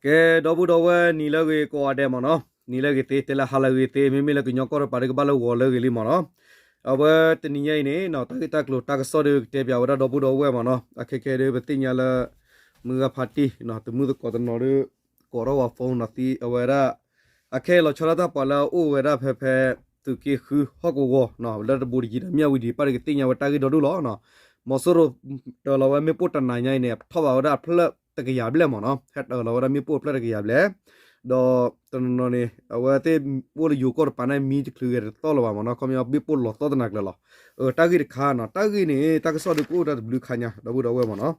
ကဲ ဒီပုၢ်ဒီဝဲၢ် နံၤလၢအဂ့ၤကိးဂၤဒဲးမ့ၢ်နီၤ, နံၤလၢအဂ့ၤသ့ တဲလၢဟါလၢအဂ့ၤသ့, မ့မ့ၢ်လၢကညီကီၢ်တပၤဒီးကဘၣ်လၢဂီၤလၢအဂ့ၤလံမ့ၢ်နီၤ. အဝဲတနံၤညါအံၤန့ၣ် တၢ်ဂ့ၢ်တၢ်ကျိၤတၢ်ကစီၣ်ဒီးကတဲပၠးဝဲဒၣ်ဒီပုၢ်ဒီဝဲၢ်မ့ၢ်နီၤ. အခဲခဲဒီး ပသ့ၣ်ညါလၢ မုၢ်ဂၤဖါတံၢ် တမုၢ်သကိးတနီၤဒီး ကိးထီၣ်ဝဲ phone နီၤသံ အဝဲဒၣ် အခဲအံၤလီၤဆီဒၣ်တၢ်ပှၤလၢအအိၣ်ဝဲဒၣ်ဖဲဖဲ သုးက့ဃုဟီၣ်ကဝီၤ လၢတဘူးတယံၤဒီးမၠၣ်ဝံၤဒံး ပၢ်တကသ့ၣ်ညါဝဲတၢ်ဂ့ၢ်ဒီဒူၣ်လီၤ. မီၤစိရိၤ တၢၤလီၤဝဲမ့ၣ်ပိၢ်တနၤညါအံၤန့ၣ် ထီၣ်ဘးဝဲဒၣ်အဖျၢၣ်တကယၤဘျဲၣ်မ့ၢ်နီၤ, ဟဲတၢၤလီၤဝဲဒၣ်မ့ၣ်ပိၢ်အဖျၢၣ်တကယၤဘျဲၣ်, ဒီးတနီၤနီၤန့ၣ် အဝဲသ့ၣ်အိၣ်လၢယိၤကီၢ်တပၤန့ၣ် မံတချုးဂဲၤတသီၣ်လၢၤဘၣ်မ့ၢ်နီၤ, ခီပညီမ့ၣ်ပိၢ်လီၤသီၣ်တနၤကျၢၤလီၤ. တၢ်ဂ့ၢ်တခါနီၤ, တၢ်ဂ့ၢ်န့ၣ် တၢ်ကစီၣ်ဒုးကအိၣ်တၢ်တဘျုးခါညါ ဒီပုၢ်ဒီဝဲၢ်မ့ၢ်နီၤ.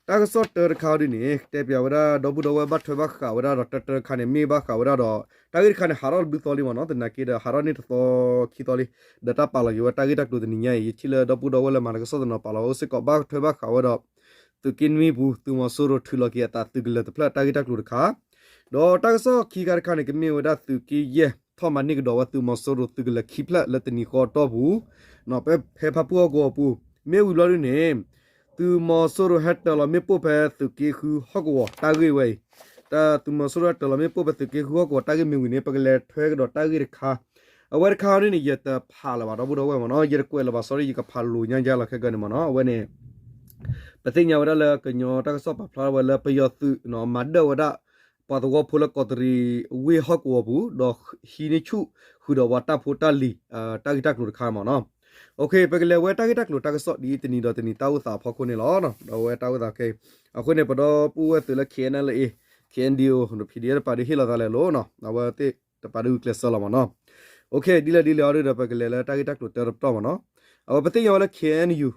တၢ်ကစီၣ်တၢတခါဒ်န့ၣ် တဲပၠးဝဲဒၣ် ဒီပုၢ်ဒီဝဲၢ်ဘၣ်ထွဲဘၣ်ဃးဝဲဒၣ်ဒီး တၢတၢတခါန့ၣ် မ့ၢ်ဘၣ်ဃးဝဲဒၣ်ဒီး တၢ်ဂ့ၢ်တခါန့ၣ် ဟးထီၣ်တဘျုးသီလံမ့ၢ်နီၤ, သနာ်က့ဒီး ဟးထီၣ်န့ၢ်တသီခံသီလံ, ဒီးတၢ်ပာ်လီၤက့ၤဝဲတၢ်ဂ့ၢ်တၢ်ကျိၤတနံၤညါအံၤ ယထံၣ်လၢဒီပုၢ်ဒီဝဲၢ်လၢမၤတၢ်ကစီၣ်တနီၤပာ်လီၤဝဲအိၣ်စ့ၢ်ကီး ဘၣ်ထွဲဘၣ်ဃးဝဲဒီး သုးက့နွံပူၤ သုးမီၤစိရိၤထုးလီၤက့ၤအသးသုးကလၢၤတဖျၢၣ် တၢ်ဂ့ၢ်တၢ်ကျိၤတခါ ဒီးတၢ်ကစီၣ်ခံခါတခါန့ၣ် ကမ့ၢ်ဝဲဒၣ်သုးက့ယဲၢ် ထီၣ်မၤန့ၢ်ကဒီးဝဲသုးမီၤစိရိၤသုးကလၢၤခံဖျၢၣ်လၢတနံၤဃီအတီၢ်ပူၤ, ဖဲဖၣ်ပူၣ်ဟီၣ်ကဝီၤပူၤ, မ့ၢ်ဝံၤဘျီဒ်န့ၣ် သုးမီၤစိရိၤဟဲတၢၤလီၤမ့ၣ်ပိၢ်ဖဲသုးက့ဃုဟီၣ်ကဝီၤတၢ်ဂ့ၢ်ဝဲအံၤ, တၢ်သုးမီၤစိရိၤဟဲတၢၤလီၤမ့ၣ်ပိၢ်ဖဲသုးက့ဃုဟီၣ်ကဝီၤတၢ်ဂ့ၢ်မ့ၢ်ဝံၤန့ၣ် ပကလဲၤထွဲကဒီးတၢ်ဂ့ၢ်တခါ, အဝဲတခါဒ်န့ၣ် ယတဖးလၢၤဘၣ် ဒီပုၢ်ဒီဝဲၢ်မ့ၢ်နီၤ, ယတကွဲးလၢၤဘၣ် sorry ယကဖးလိာ်ညါယါလီၤခဲကနံၣ်မ့ၢ်နီၤ, အဝဲန့ၣ် ပသ့ၣ်ညါဝဲဒၣ်လၢကညီတၢ်ကစီၣ်ပာ်ဖျါဝဲလၢပယီၤသုးနီၤ မၤဒၢၣ်ဝဲဒၣ် ပှၤသဝီဖိလၢကီးတရံးဝ့ၢ်ဟီၣ်ကဝီၤပူၤ ဒီးဟံးန့ၢ်ဆူၣ်ဃုာ်ဒီးပှၤတၢ်ဖိတၢ်လံၤ တၢ်ဂ့ၢ်တၢ်ကျိၤတခါမ့ၢ်နီၤ. ပကလဲၤဝဲတၢ်ဂ့ၢ်တၢ်ကျိၤတၢ်ကစီၣ်ဒ်တနံၤဒီးတနံၤတၢ်အိၣ်သးအဖီခိၣ်န့ၣ်လီၤ. ဒီးအဝဲတၢ်အိၣ်သးခဲအံၤ အဃိန့ၣ် ပဒီပုၢ်ဝဲၢ်သုးလၢ K N L A, K N D O, P D F တပၤဒုးဟ့ၣ်လီၤသးလဲၤလိၤနီၤ, အဝဲသ့ၣ်တပၤဒုးဂုာ်ကျဲးစၢးလီၤမ့ၢ်နီၤ. ဒ်လဲၣ်ဒ်လဲၣ်အီၤဒုးဒီး ပကလဲၤလၢတၢ်ဂ့ၢ်တၢ်ကျိၤတၢတပတီၢ်မ့ၢ်နီၤ. အဝဲပသ့ၣ်ညါဝဲလၢ K N U,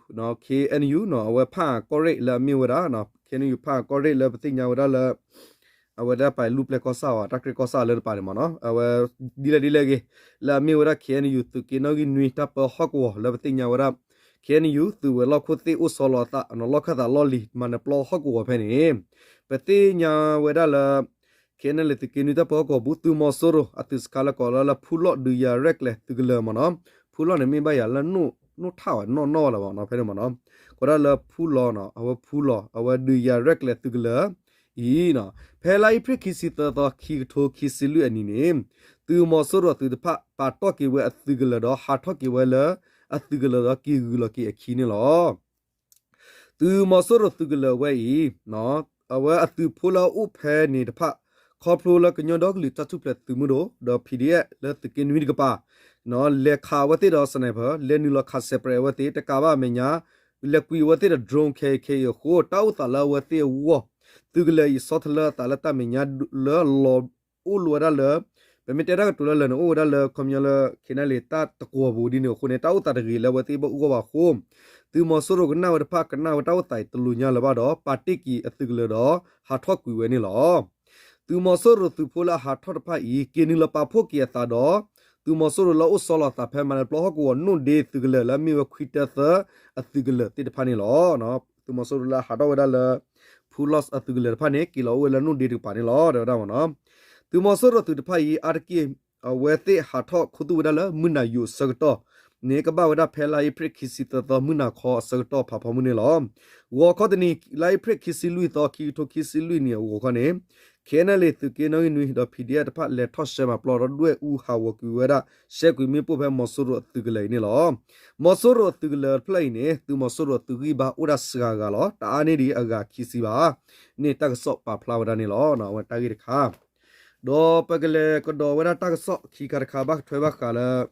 K N U နီၤ အဝဲဖၣ်အၣ်ကီၢ်ရ့ၣ်လၢအမ့ၢ်ဝဲဒၣ် K N U ဖၣ်အၣ်ကီၢ်ရ့ၣ်လၢပသ့ၣ်ညါဝဲဒၣ်လၢ အဝဲဒၣ်ပာ်လူၢ်ပျဲၢ်ကီၢ်ဆၣ်အီၤ တၢ်ကြဲးကီၢ်ဆၣ်လၢတပၤန့ၣ်မ့ၢ်နီၤ. အဝဲဒ်လဲၣ်ဒ်လဲၣ်ဂ့ၤ လၢအမ့ၢ်ဝဲဒၣ် K N U သုးက့နီၣ်ဂံၢ်နွံတၢ်ပၢဟီၣ်ကဝီၤလၢပသ့ၣ်ညါဝဲဒၣ် K N U သုးဝဲၤလီၢ်ခိၣ်သ့ၣ်အိၣ်ဆီလီၤအသးနီၤ လီၢ်ခၢၣ်သးလီၢ်လံၤ မၤနၢၤပျီဟီၣ်ကဝီၤဖဲန့ၣ် ပသ့ၣ်ညါဝဲဒၣ်လၢ K N L A သုးက့နွံတၢ်ပၢဟီၣ်ကဝီၤပူၤ သုးမီၤစိရိၤအသုးစခါလၢကိးလၢ ဖူလီၢ်ဒုးယၤရဲၣ်ကျဲၤသုးကလၢၤမ့ၢ်နီၤ. ဖူလီၢ်န့ၣ်မ့ၢ်ဘၣ်ယၤလၢ နိၣ်ထၣ်ဝဲ နီၣ်နီၣ်ဝဲလၢၤဘၣ်နီၤ ဖဲန့ၣ်မ့ၢ်နီၤ. ကိးဒၣ်လၢဖူလီၢ်နီၤ အဝဲဖူလီၢ် အဝဲဒုးယၤရဲၣ်ကျဲၤသုးကလၢၤအံၤနီၤ ဖဲလါအ့ဖြ့ၣ်ခံဆံသၢသီ ခံကထိခံဆံလွံၢ်အနံၤန့ၣ် သုးမီၤစိရိၤအသုးတဖၣ် ပာ်တီၢ်က့ၤဝဲအသုးကလၢၤဒီး ဟးထီၣ်က့ၤဝဲလၢအသုးကလၢၤဒီးက့ၤဂုာ်လီၤက့ၤအခံန့ၣ်လီၤ. သုးမီၤစိရိၤသုးကလၢၤဝဲအံၤ အဝဲအသုးဖိလၢအအိၣ်ဖဲန့ၣ်တဖၣ် ခီဖျိလၢကညီဒီကလုာ်တၢ်ထူၣ်ဖျဲးသုးမုၢ်ဒိၣ် ဒီး P D F လၢသုးက့နွံတကပၤ လဲၤခးအဝဲသ့ၣ်ဒီး sniper လဲၤနုာ်လီၤခး separate အဝဲသ့ၣ် တကးဘၣ်အမဲာ်ညါ လဲၤကွံာ်အဝဲသ့ၣ်ဒီး drone ခဲအံၤခဲအံၤအဃိ တၢ်အိၣ်သးလၢအဝဲသ့ၣ်အဂီၢ် သုးကလၢၤအံၤဆီတလဲအသးလၢတၢ်မဲာ်ညါလၢလီၤအိၣ်လိာ်ဝဲဒၣ်လၢ ပမ့ၢ်တဲတၢ်ကတိၤလၢလၢာ်န့ၣ် အိၣ်ဝဲဒၣ်လၢခီပညီလၢ K N L A တၢ်တကွီၤပူၤဒ်န့ၣ်အဃိန့ၣ် တၢ်အိၣ်သးတဂ့ၤလၢအဝဲသ့ၣ်အဂီၢ်ဘၣ်အဃိ သုးမီၤစိရိၤကနၣ်ဝဲတဖၣ် ကနၣ်ဝဲတၢ်အိၣ်သးအံၤတလိၤညါလၢၤဘၣ်ဒီး ပာ်တ့ၢ်က့ၤအသုးကလၢၤဒီး ဟးထီၣ်ကွံာ်ဝဲန့ၣ်လီၤ. သုးမီၤစိရိၤသုးဖိလၢအဟးထီၣ်တဖၣ်အံၤ က့ၤနုာ်လီၤပာ်ဖှိၣ်က့ၤအသးဒီး သုးမီၤစိရိၤလၢအအိၣ်ဆီလီၤအသးဖဲမၤနၢၤပျီဟီၣ်ကဝီၤနိၣ်ဒ့သုးကလၢၤလၢအမ့ၢ်ဝဲခွံတၢသၢအသုးကလၢၤသ့ၣ်တဖၣ်န့ၣ်လီၤ. သုးမီၤစိရိၤလၢအဟးထီၣ်ဝဲဒၣ်လၢ ဖူလီၢ်အသုးကလၢၤတဖၣ်န့ၣ် က့ၤလီၤအိၣ်ဝဲလၢနိၣ်ဒ့တကပၤန့ၣ်လီၤ တဲဝဲဒၣ်မ့ၢ်နီၤ. သုးမီၤစိရိၤသုးတဖၣ်အံၤ အါတက့ၢ် အဝဲသ့ၣ်ဟးထီၣ်ခူသူၣ်ဝဲဒၣ်လၢမုၢ်နၤယိၤအဆၢကတီၢ်န့ၣ် ကဘၣ်ဝဲဒၣ်ဖဲလါအ့ဖြ့ၣ်ခံဆံသၢသီမုၢ်နၤခီအဆၢကတီၢ်ဖးဖီမုၢ်န့ၣ်လီၤ. ဂီၤခီတနံၤ လါအ့ဖြ့ၣ်ခံဆံလွံၢ်သီ ခံကထိခံဆံလွံၢ်နံၣ်အဂီၤခီန့ၣ် K N L A သုးက့နီၣ်ဂံၢ်နွံ ဒီး P D F တဖၣ်လဲၤထီၣ်ရှဲမၤပျီဒီးဒွဲၣ်အူဟးဂီၤကွံာ်ဝဲဒၣ် ရှဲကွံာ်မ့ၣ်ပိၢ်ဖဲမီၤစိရိၤအသုးကလၢၤအံၤန့ၣ်လီၤ. မီၤစိရိၤအသုးကလၢၤတဖျၢၣ်အံၤန့ၣ် သုးမီၤစိရိၤအသုးဂံၢ်ဘါအိၣ်ဒၣ်စှၤဂၤလီၤ. တအါန့ၢ်ဒံးအဂၤခံဆံဘၣ်န့ၣ် တၢ်ကစီၣ်ပာ်ဖျါဝဲဒၣ်န့ၣ်လီၤ. အဝဲတၢ်ဂ့ၢ်တခါ ဒီးပကလဲၤကဒီးဝဲဒၣ်တၢ်ကစီၣ်ခံခါတခါ ဘၣ်ထွဲဘၣ်ဃးလၢ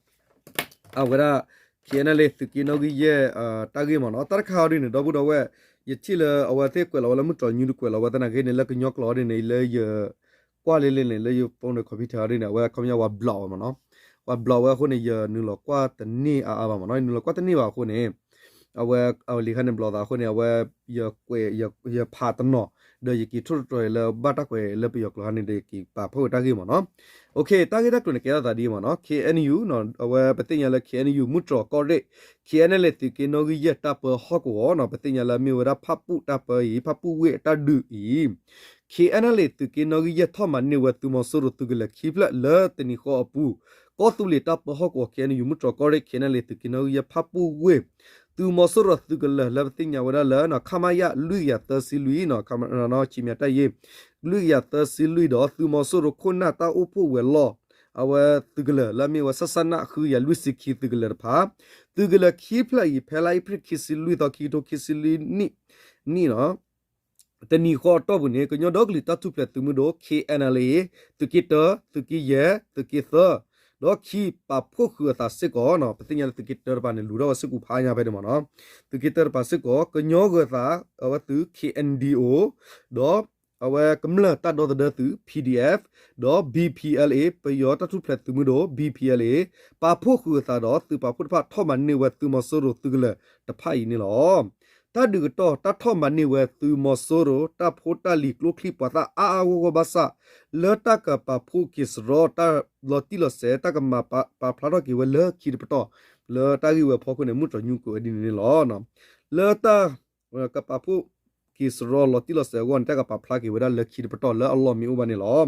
အဝဲဒၣ် K N L A သုးက့နီၣ်ဂံၢ်ယဲၢ် တၢ်ဂ့ၢ်မ့ၢ်နီၤ. တၢ်တခါအီၤဒ်န့ၣ် ဒီပုၢ်ဒီဝဲၢ် ယထံၣ်လၢအဝဲသ့ၣ်ကွဲးလီၤဝဲလၢမုၢ်တြီၤညူတကွဲးလီၤဝဲသနာ်က့န့ၣ် လၢကညီကျိာ်အီၤဒ်န့ၣ် လၢယ ကွၢ်လံလံန့ၣ် လၢယ phone ဒီး computer အီၤဒ်န့ၣ် အဝဲခီပညီ ဝၤ block ဝဲမ့ၢ်နီၤ. ဝၤ block ဝဲအဃိန့ၣ် ယနုာ်လီၤကွၢ်တန့ၢ်အါအါဘၣ်မ့ၢ်နီၤ. ယနုာ်လီၤကွၢ်တန့ၢ်ဘၣ်အဃိန့ၣ် အဝဲ အဝဲလံၤခါန့ၣ် block သးအဃိန့ၣ် အဝဲ ယကွဲး ယဖးတနီၤ ဒီးယက့ၤထိၣ်တတြီၤအံၤလၢဘၣ်တၢ်ကွဲးလၢပယီၤကျိာ်ခါန့ၣ်ဒီး ယက့ၤပာ်ဖှိၣ်ဝဲတၢ်ဂ့ၢ်မ့ၢ်နီၤ. တၢ်ဂ့ၢ်တၢ်ကျိၤန့ၣ် ကဲထီၣ်သးဒ်အံၤမ့ၢ်နီၤ. K N U အဝဲပသ့ၣ်ညါလၢ K N U မုၢ်တြီၤကီၢ်ရ့ၣ် K N L A သုးက့နီၣ်ဂံၢ်ယဲၢ်တၢ်ပၢဟီၣ်ကဝီၤနီၤ ပသ့ၣ်ညါလၢအမ့ၢ်ဝဲဒၣ်ဖၣ်ပူၣ်တၢ်ပၢအံၤ ဖၣ်ပူၣ်ဝ့ၢ်အတၢ်ဒုးအံၤ K N L A သုးက့နီၣ်ဂံၢ်ယဲၢ်ထီၣ်မၤန့ၢ်ဝဲသုးမီၤစိရိၤသုးကလၢၤခံဖျၢၣ်လၢတနံၤဃီအပူၤ ကီၢ်သူလ့ၤတၢ်ပၢဟီၣ်ကဝီၤ K N U မုၢ်တြီၤကီၢ်ရ့ၣ် K N L A သုးက့နီၣ်ဂံၢ်ယဲၢ်ဖၣ်ပူၣ်ဝ့ၢ် သုးမီၤစိရိၤသုးကလၢၤလၢပသ့ၣ်ညါဝဲဒၣ်လၢ ခမရ လွံၢ်ကယၤသၢဆံလွံၢ်နီၤ ခမရ နီၤ ဆံမံၤတၢ်ယ့ လွံၢ်ကယၤသၢဆံလွံၢ်ဒီး သုးမီၤစိရိၤခိၣ်နၢ်တၢ်အိၣ်ဖှိၣ်ဝဲၤလီၢ် အဝဲသုးကလၢၤလၢအမ့ၢ်ဝဲ စၢ်စၢ်နၢ် ဃုကယၤလွံၢ်ဆံခံသုးကလၢၤတဖၣ် သုးကလၢၤခံဖျၢၣ်အံၤ ဖဲလါအ့ဖြ့ၣ်ခံဆံလွံၢ်သီ ခံကထိခံဆံလွံၢ်နံၣ် နံၣ်နီၤ တနံၤဃီအတီၢ်ပူၤန့ၣ် ကညီဒီကလုာ်တၢ်ထူၣ်ဖျဲးသုးမုၢ်ဒိၣ် K N L A သုးက့တၢ သုးက့ယဲၢ် သုးက့သၢ ဒီးခံပာ်ဖှိၣ်ဃုာ်အသးစ့ၢ်ကီးနီၤ ပသ့ၣ်ညါလၢသုးက့တၢတဖၣ်န့ၣ် လူၤထီၣ်ဝဲစ့ၢ်ကီးဖးညါဖဲန့ၣ်မ့ၢ်နီၤ သုးက့တၢတဖၣ်စ့ၢ်ကီး ကညီဂၢၤသး အဝဲသုး K N D O ဒီး အဝဲကမျၢၢ်တၢ်ဒီသဒၢသုး P D F ဒီး B P L A ပယီၤတၢ်ထူၣ်ဖျဲးသုးမုၢ်ဒိၣ် B P L A ပာ်ဖှိၣ်ဃုာ်အသးဒီးသုးပာ်ဖှိၣ်တဖၣ်ထီၣ်မၤန့ၢ်ဝဲသုးမီၤစိရိၤသုးကလၢၤတဖၣ်အံၤန့ၣ်လီၤ. တၢ်ဒုးကတီၢ် တၢ်ထီၣ်မၤန့ၢ်ဝဲသုးမီၤစိရိၤ တၢ်ဖိတၢ်လံၤကျိချံမျိာ်သၣ်အါအါဂီၢ်ဂီၢ်ဘၣ်ဆၣ် လၢတၢ်ကပာ်ဖှိၣ်က့ၤစရီ တၢ်လီၤတံၢ်လီၤဆဲး တၢ်ကမၤပာ်ဖျါထီၣ်က့ၤဝဲလၢခံတပတီၢ် လၢတၢ်ဂ့ၢ်ဝဲအဖီခိၣ်န့ၣ် မုၢ်တြီၤညူက့ၤဝဲဒ်န့ၣ်န့ၣ်လီၤ. လၢတၢ် ကပာ်ဖှိၣ်က့ၤစရီလီၤတံၢ်လီၤဆဲးအဂီၢ်န့ၣ် တၢ်ကပာ်ဖျါက့ၤဝဲဒၣ်လၢခံတပတီၢ်လၢအလီၢ်မ့ၢ်အိၣ်ဘၣ်န့ၣ်လီၤ.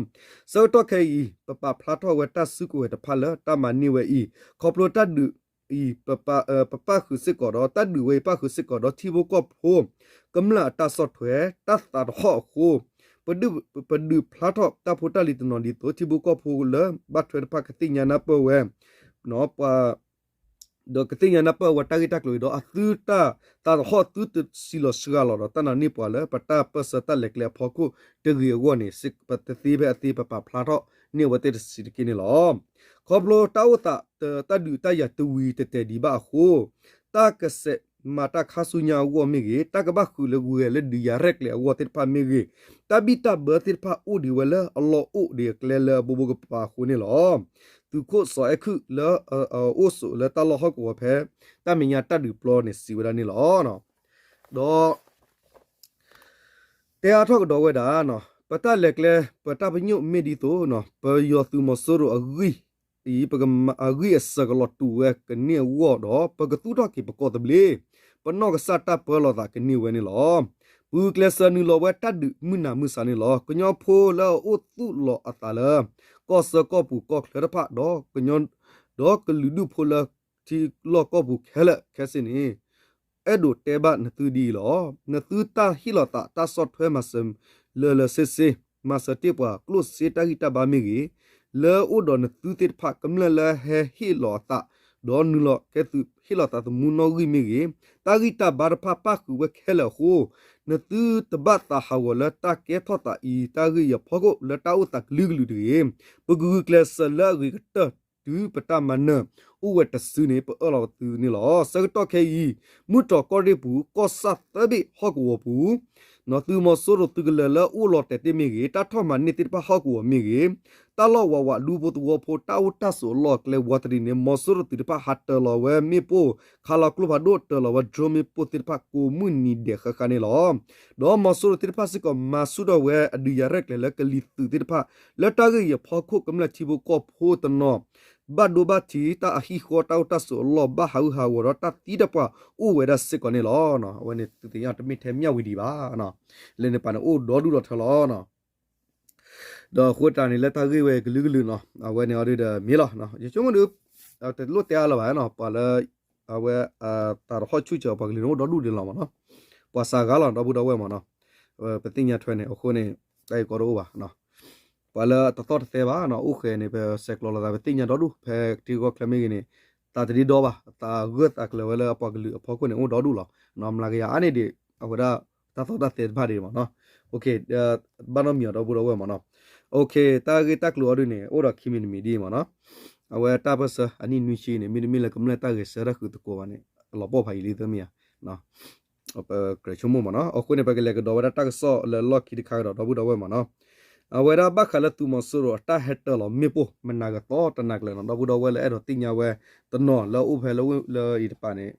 ဆၢကတီၢ်ခဲအံၤ ပပာ်ဖျါထီၣ်ဝဲတၢ်စုကဝဲၤတဖၣ်လၢတၢ်မၤန့ၢ်ဝဲအံၤ ခီဖျိတၢ်ဒုးအံၤ ပပာ်ဃုာ်စ့ၢ်ကီးဒီး တၢ်ဒုးဝဲအံၤပာ်ဃုာ်စ့ၢ်ကီးဒီးထံဖိကီၢ်ဖိ ကမျၢၢ်အတၢ်ဆီၣ်ထွဲ တၢ်သးတဟီၣ်အဃိ ပဒုးဖျါထီၣ်တၢ်ဖိတၢ်လံၤတနီၤဒ်သိး ထံဖိကီၢ်ဖိလၢဘၣ်ထွဲတဖၣ်ကသ့ၣ်ညါနၢ်ပၢၢ်ဝဲ ပှၤ ဒီးကသ့ၣ်ညါနၢ်ပၢၢ်ဝဲတၢ်ဂ့ၢ်တၢ်ကျိၤအံၤဒီး အသုတၢ်သးတဟီၣ်သုတစံးလီၤစှၤလီၤဒီးတၢ်နာ်န့ၢ်ပှၤလၢပတၢ်ပၢၢ်ဆၢတၢ်လဲၤကျဲအဖီခိၣ်တဂ့ၤအဂီၢ်န့ၣ် ပတသ့ဖဲအသ့ ပပာ်ဖျါထီၣ်န့ၢ်အဝဲသ့ၣ်တဆံးတက့ၢ်န့ၣ်လီၤ. ခီဖျိတၢ်အိၣ်သးတၢ်ဒုးတၢ်ယၤတဝံၤတတဲာ်ဒံးဘၣ်အဃိ တၢ်ကဆဲးမၤတၢ်ခါဆူညါအဂီၢ်မ့ၢ်ဂ့ၤ, တၢ်ကဘၣ်ဃုာ်လၢဂုၤဂဲၤလၢဒုးယၤရဲၣ်ကျဲၤအဂီၢ်သ့ၣ်တဖၣ်မ့ၢ်ဂ့ၤ, တၢ်ဘံၣ်တၢ်ဘၢသ့ၣ်တဖၣ်အိၣ်ဒံးဝဲလၢအလီၢ်အိၣ်ဒံးအကျဲလၢအဘိဘိကပၤအဃိန့ၣ်လီၤ. သုးခိၣ်စီၤအဲၣ်ခုၣ်လၢအအိၣ်ဆိးလၢတၢ်လီၢ်ဟီၣ်ကဝီၤဖဲ တၢ်မဲာ်ညါတၢ်ဒုးပျီန့ၣ်စံးဝဲဒၣ်န့ၣ်လီၤ. ဒီး တဲအါထီၣ်ကဒီးဝဲဒၣ်, ပတၢ်လဲၤကျဲ ပတၢ်ပညိၣ်မ့ၢ်ဒ်သိး ပယီၤသုးမီၤစိရိၤအဂံၢ်အံၤ ပကမၤအဂံၢ်အစၢၤကလီၤတူာ်ဝဲကန့ၢ်အဂီၢ်ဒီး ပကသူၣ်ထီၣ်က့ၤပကီၢ်သဘျ့, ပနီၢ်ကစၢ်တၢ်ပၢလီၤသးကန့ၢ်ဝဲန့ၣ်လီၤ. ပဂုာ်ကျဲးစၢးနုာ်လီၤဝဲတၢ်ဒုးမုၢ်နၤမုၢ်ဆါန့ၣ်လီၤ. ကညီဖိလၢအအိၣ်သူၣ်လီၤအသးလၢ ကီၢ်ဆၢကီၢ်ပူၤကီၢ်ချၢတဖၣ်ဒီး ဒီးကလုာ်ဒူၣ်ဖိလၢထံလီၢ်ကီၢ်ပူၤခဲလၢာ်ခဲဆ့န့ၣ် အဲၣ်ဒိးတဲဘၣ်နသုဒ်အံၤလီၤ. နသုတၢ်ဟ့ၣ်လီၤသးတၢ်ဆီၣ်ထွဲမၤစၢၤလၢာ်လၢာ်ဆ့ဆ့, မၤစၢၤတ့ၢ်ပှၤကျိၣ်စ့တၢ်ဂံၢ်တၢ်ဘါမ့ၢ်ဂ့ၤ, လၢအိၣ်ဒီးနသုသ့ၣ်တဖၣ်ကမျၢၢ်လၢဟဲဟ့ၣ်လီၤအသး, ဒီးနုာ်လီၤကဲသုးဟ့ၣ်လီၤသးသမူနီၣ်ဂံၢ်မ့ၢ်ဂ့ၤ, တၢ်ဂံၢ်တၢ်ဘါတဖၣ်ပၣ်ဃုာ်ဝဲခဲလၢာ်အဃိ, နသုတဘၣ်သးဟးဂီၤလၢတၢ်ကဲထီၣ်သးအံၤ တၢ်ဂ့ၢ်အံၤအဖီခိၣ်လၢတၢ်အိၣ်သးကလုာ်ကလုာ်တဂ့ၤ. ပကဂုာ်ကျဲးစၢးလၢအဂ့ၤကတၢၢ် တုၤပတၢ်မၤနၢၤအိၣ်ဝဲတစုန့ၣ် ပအၢၣ်လီၤသုန့ၣ်လီၤ. ဆၢကတီၢ်ခဲအံၤ မုၢ်တြီၤကီၢ်ရ့ၣ်ပူၤ ကီၢ်ဆၣ်သၢဘ့ၣ်ဟီၣ်ကဝီၤပူၤ သုးမီၤစိရိၤသုးကလၢၤလၢအိၣ်လီၤတဲာ်တ့ၢ်မ့ၢ်ဂ့ၤ, တၢ်ထီၣ်မၤန့ၢ်သ့ၣ်တဖၣ်ဟီၣ်ကဝီၤမ့ၢ်ဂ့ၤ, တၢ်လီၢ်ဝးဝးဒူဖိသဝီဖိတၢ်အိၣ်တၢ်ဆိးအလီၢ်အကျဲဝးတရံးန့ၣ် မီၤစိရိၤသုးတဖၣ်ဟးတၢၤလီၤဝဲမ့ၣ်ပိၢ် ခးလီၤကျိဖးဒိၣ်တၢၤလီၤဝဲ drone မ့ၣ်ပိၢ်သ့ၣ်တဖၣ်ကိးမုၢ်နံၤဒဲးဃၣ်ဃၣ်န့ၣ်လီၤ. ဒီးမီၤစိရိၤသ့ၣ်တဖၣ်စ့ၢ်ကီးမၤဆူၣ်ထီၣ်ဝဲအဒုးယၤရဲၣ်ကျဲၤလၢကလံၤသုးသ့ၣ်တဖၣ် လၢတၢ်ဂ့ၢ်အံၤအဖီခိၣ်ကမျၢၢ်ထံဖိကီၢ်ဖိတနီၤ ဘၣ်ဒိဘၣ်ထံးတၢ်အဟံၣ်ဃီတၢ်အိၣ်တၢ်ဆိးအလီၢ် ဘၣ်ဟးဂူာ်ဟးဂီၤဒီးတၢ်သံတၢ်ပှၢ်အိၣ်ဝဲဒၣ်စ့ၢ်ကီးန့ၣ်လီၤ. အဝဲန့ၣ်သုသ့ၣ်ညါတမ့ၢ်ထဲမျၢ်ဝံၤဒံးဘၣ်. လၢန့ၣ်ပာ်န့ၣ်အိၣ်ဒီဒူၣ်ဒီထၢလီၤ. ဒီးအဃိတၢ်န့ၣ်လၢတၢ်ဂ့ၢ်ဝဲကလုာ်ကလုာ်နီၤ အဝဲန့ၣ်အီၤဒုဒီးမ့ၢ်လီၤ. ယဆိကမိၣ်ဒု တလိၣ်တဲအါလၢၤဘၣ်နီၤ ပှၤလၢ အဝဲ သးတဟီၣ်ဆူၣ်စၢၤပှၤကလုာ်န့ၣ်အိၣ်ဒီဒူၣ်ဒံးလီၤမ့ၢ်နီၤ. ပှၤစှၤဂၤလီၤ ဒီပုၢ်ဒီဝဲၢ်မ့ၢ်နီၤ. ပသ့ၣ်ညါထွဲန့ၣ် အဃိန့ၣ် တၢ်ဂ့ၢ်ကီတအိၣ်ဘၣ်. ပှၤလၢတသီၣ်တသဲဘၣ်နီၤ အိၣ်ဃဲၤန့ၣ် ပဆဲးကျိးလိာ်သး ပသ့ၣ်ညါဒီဒူၣ် ဖဲထံဂီၢ်ချၢမ့ၢ်ဂ့ၤန့ၣ် သးတဒ့ဒီဘၣ် သးဂၢၢ်သးကျၢၤဝဲလၢအပှၤကလုာ်အဖီခိၣ်န့ၣ် အိၣ်ဒီဒူၣ်လီၤ. မျးကယၤအါန့ၢ်ဒံး အဝဲဒၣ် တၢ်သီၣ်တၢ်သဲတဖၣ်ဒံးမ့ၢ်နီၤ. ဘၣ်နီတမံၤအီၤ ဒီပုၢ်ဒီဝဲၢ်မ့ၢ်နီၤ. တၢ်ဂ့ၢ်တၢ်ကျိၤအီၤဒုန့ၣ် အိၣ်ဒီးခံမံၤတမံၤဒ်အံၤမ့ၢ်နီၤ. အဝဲတၢ်ပၢၢ်ဆၢအနံၣ်နွံဆံန့ၣ် မ့တမ့ၢ်လၢကမျၢၢ်တၢ်ဂဲၤဆၢထၢၣ်ဃုာ်သကိးဘၣ်န့ၣ် အလီၤပှီၢ်ဖးယံာ်လံသ့ၣ်မ့ၢ်ဧါ. ပကြၢးဆိကမိၣ်မ့ၢ်နီၤ. အဃိန့ၣ် ပကလဲၤကဒီးဝဲဒၣ်တၢ်ကစီၣ်လၢလီၢ်ခံတခါကဒီး ဒီပုၢ်ဒီဝဲၢ်မ့ၢ်နီၤ. အဝဲဒၣ်ဘၣ်ဃးလၢသုးမီၤစိရိၤအတၢ်ဟဲတၢၤလီၤမ့ၣ်ပိၢ် မနၤကသီတနၤကျၢၤနီၤ ဒီပုၢ်ဒီဝဲၢ်လၢအဲၣ်ဒိးသ့ၣ်ညါဝဲတနီၤလၢအိၣ်ဖဲလၢလၢအံၤတပၤန့ၣ်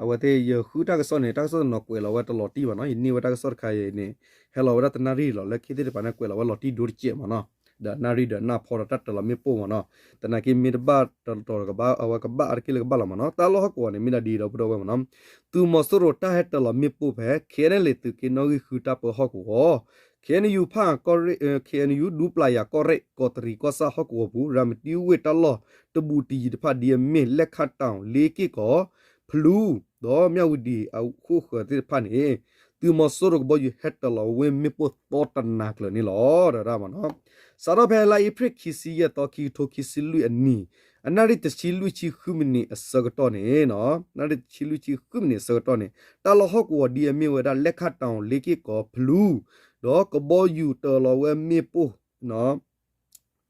အဝဲသ့ၣ်ယဃုတၢ်ကစီၣ်န့ၣ် တၢ်ကစီၣ်တနီၤကွဲးလီၤဝဲတလီၤတံၢ်ဘၣ်နီၤ. ယန့ၢ်ဝဲတၢ်ကစီၣ်တခါအံၤန့ၣ် ဟဲလီၤဝဲဒၣ်တနၣ်ရံၣ်လီၤ လၢခံသ့ၣ်တဖၣ်န့ၣ် ကွဲးလီၤဝဲလီၤတံၢ်ဒိတစဲးမ့ၢ်နီၤ. ဒီးနၣ်ရံၣ်ဒီးနၢ်ဖီဒီးတၢ်တၢၤလီၤမ့ၣ်ပိၢ်မ့ၢ်နီၤ. သနာ်က့မ့ၢ်တဘၣ်တတီၤကဘၣ် အဝဲကဘၣ်အါတက့ၢ်လၢကဘၣ်လီၤမ့ၢ်နီၤ. တၢ်လီၢ်ဟီၣ်ကဝီၤန့ၣ် မ့ၢ်ဒၣ်ဒ်ဒီပုၢ်ဒီဝဲၢ်မ့ၢ်နီၤ. သုးမီၤစိရိၤတၢ်ဟဲတၢၤလီၤမ့ၣ်ပိၢ်ဖဲ ခဲအံၤန့ၣ်လံ သုးက့နီၣ်ဂံၢ်ဃုတၢ်ပၢဟီၣ်ကဝီၤ ခဲအံၤန့ၣ်ယူၤဖၣ် ခဲအံၤန့ၣ်ယူၤ ဒူပျၢ်ယၤကီၢ်ရ့ၣ် ကီးတရံးကီၢ်ဆၣ်ဟီၣ်ကဝီၤပူၤ ရၤမတံဝ့ၢ်တၢ်လီၢ်တဘူးတယံၤတဖၣ်ဒ်အမ့ၢ် လဲၣ်ခၣ်တီၣ် လ့က့ၢ်ကီး ဖလူ ဒီးမၠၣ်ဝတံၤအခိၣ်ဃၢၤသ့ၣ်တဖၣ်န့ၣ် သုးမီၤစိရိၤကဘီယူၤဟဲတၢၤလီၤဝဲမ့ၣ်ပိၢ်သီတနၤကျၢၤန့ၣ်လီၤ. စးထီၣ်ဖဲလါအ့ဖြ့ၣ်ခံဆံယဲၢ်သီ ခံကထိခံဆံလွံၢ်အနံၣ် အနၣ်ရံၣ်တဆံလွံၢ်ဆံဃုမံးနံးအဆၢကတီၢ်န့ၣ်, နၣ်ရံၣ်တဆံလွံၢ်ဆံဃုမံးနံးအဆၢကတီၢ်န့ၣ် တၢ်လီၢ်ဟီၣ်ကဝီၤဒ်အမ့ၢ်ဝဲဒၣ် လဲၣ်ခၣ်တီၣ် လ့က့ၢ်ကီၢ် ဖလူ ဒီးကဘီယူၤတၢၤလီၤဝဲမ့ၣ်ပိၢ်